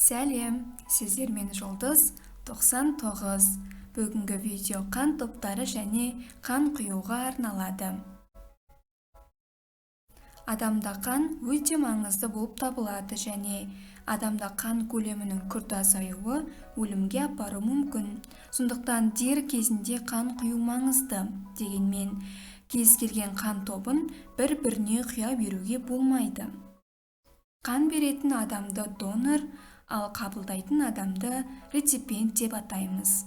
Сәлем, сіздермен Жұлдыз 99. Бүгінгі видео қан топтары және қан құюға арналады. Адамда қан өте маңызды болып табылады және адамда қан көлемінің күрт азаюы өлімге апаруы мүмкін. Сондықтан дер кезінде қан құю маңызды. Дегенмен, кез келген қан тобын бір-біріне құя беруге болмайды. Қан беретін адамды донор, ал қабылдайтын адамды реципиент деп атаймыз.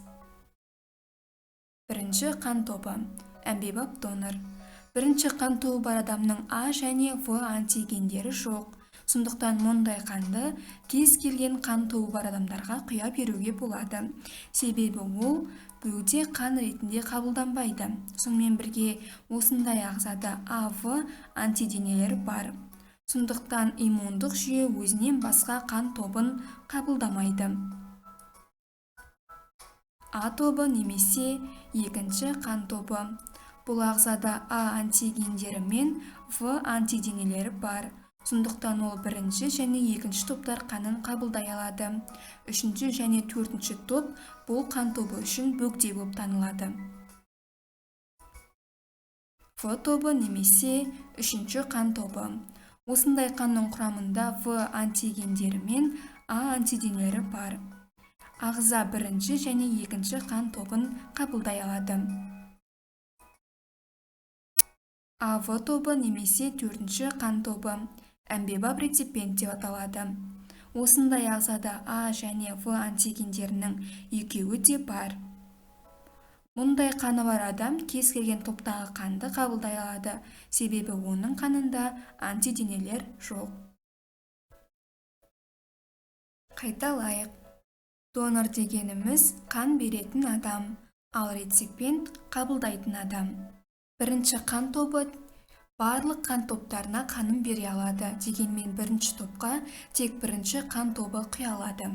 Бірінші қан тобы әмбебап донор. Бірінші қан тобы бар адамның А және В антигендері жоқ. Сондықтан мұндай қанды кез келген қан тобы бар адамдарға құя беруге болады. Себебі ол бөгде қан ретінде қабылданбайды. Сонымен бірге осындай ағзада А, В антиденелері бар. Сондықтан иммундық жүйе өзінен басқа қан тобын қабылдамайды. А тобы немесе екінші қан тобы. Бұл ағзада А антигендері мен В антиденелері бар. Сондықтан ол бірінші және екінші топтар қанын қабылдай алады. Үшінші және төртінші топ бұл қан тобы үшін бөгде болып танылады. В тобы немесе үшінші қан тобы. Осындай қанның құрамында В антигендері мен А антиденелері бар. Ағза бірінші және екінші қан тобын қабылдай алады. АВ тобы немесе төртінші қан тобы әмбебап реципиент деп аталады. Осындай ағзада А және В антигендерінің екеуі де бар. Мұндай қаны бар адам кез келген топтағы қанды қабылдай алады, себебі оның қанында антиденелер жоқ. Қайталайық. Донор дегеніміз қан беретін адам, ал реципиент қабылдайтын адам. Бірінші қан тобы барлық қан топтарына қанын бере алады, дегенмен бірінші топқа тек бірінші қан тобы құя алады.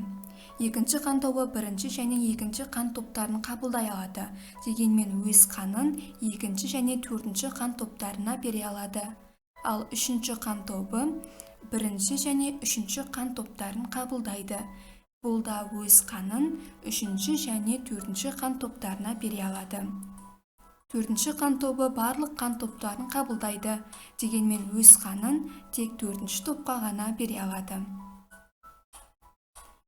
Екінші қан тобы бірінші және екінші қан топтарын қабылдай алады, дегенмен өз қанын екінші және төртінші қан топтарына бере алады. Ал үшінші қан тобы бірінші және үшінші қан топтарын қабылдайды. Бұл да өз қанын үшінші және төртінші қан топтарына бере алады. Төртінші қан тобы барлық қан топтарын қабылдайды, дегенмен өз қанын тек төртінші топқа ғана бере алады.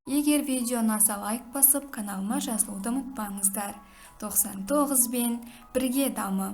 Егер видео ұнаса лайк басып, каналыма жазылуды ұмытпаңыздар. 99 бен бірге дамы!